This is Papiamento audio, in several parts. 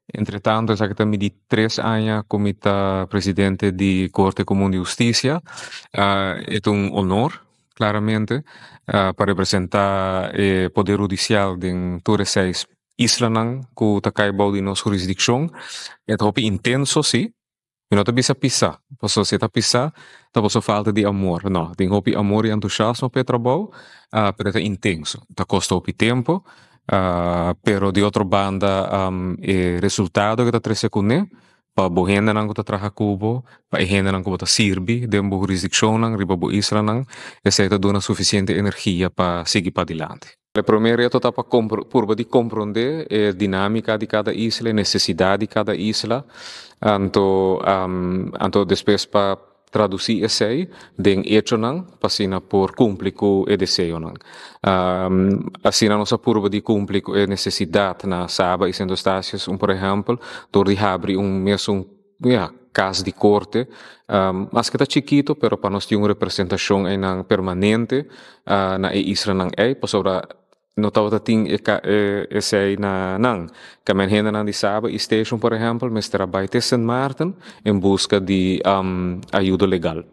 Entre tanto, esaki ta mi di 3 aña como presidente di Corte Comun di Husticia. E ta un honor, claramente, pa representa e poder hudicial den tur e seis islanan cu ta cay bou di nos hurisdiccion. E ta intenso, si. Mi no ta bisa pisa. Paso si ta pisa, ta paso falta di amor. No, tin hopi amor y entusiasmo pa e trabou, pero ta intenso. Ta costa hopi tempo, pero di otro banda, e resultado cu ta trece cune, pa bo hendenan cu ta traha cu bo, pa e hendenan cu ta sirbi den bo hurisdiccionnan, riba bo islanan, esey ta duna suficiente energia pa sigui padilanti. E prome reto ta pa purba di comprende e dinamica di cada isla, e necesidad di cada isla, anto despues pa traduci esey den hechonan, pa asina por cumpli cu e deseonan. Asina nos a purba di cumpli cu e necesidad na Saba y Sint Eustatius, por ehempel, door di habri un mesun, ja, cas di corte, mas cu ta chikito, pero pa nos tin un representacion einan permanente na e islanan ey, pasobra no tabata tin esey na nan. Kiermen hendenan di Saba y Station, por ehempel, mester a bay te Sint Maarten en busca di ayudo legal.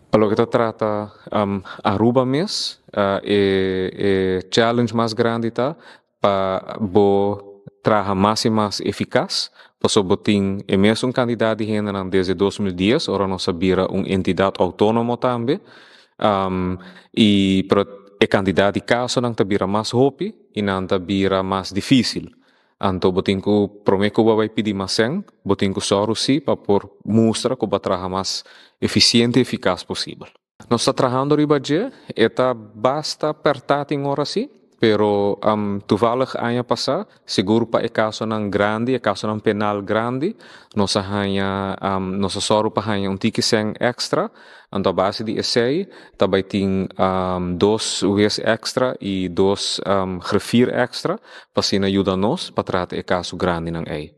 Pa loke ta trata Aruba mes, e challenge mas grandi ta pa bo traha mas y mas eficaz, paso bo tin e mesun cantidad di hendenan desde 2010, ora nos a bira un entidad autonomo tambe, y pero e cantidad di casonan ta bira mas hopi y nan ta bira mas dificil. Anto bo tin cu prome cu bo bay pidi mas cen, bo tin cu soru si pa por mustra cu bo a traha mas eficiente y eficaz posibel. Nos ta trahando riba dje, e ta basta perta tin ora si, pero toevallig aña pasa, sigur pa e casonan grandi, e casonan penal grandi, nos a haña, nos a soru pa haña un tiki cen extra, anto a base di esey, tambe tin dos hues extra y dos griffier extra, pa asina yuda nos pa trata e caso grandinan ey.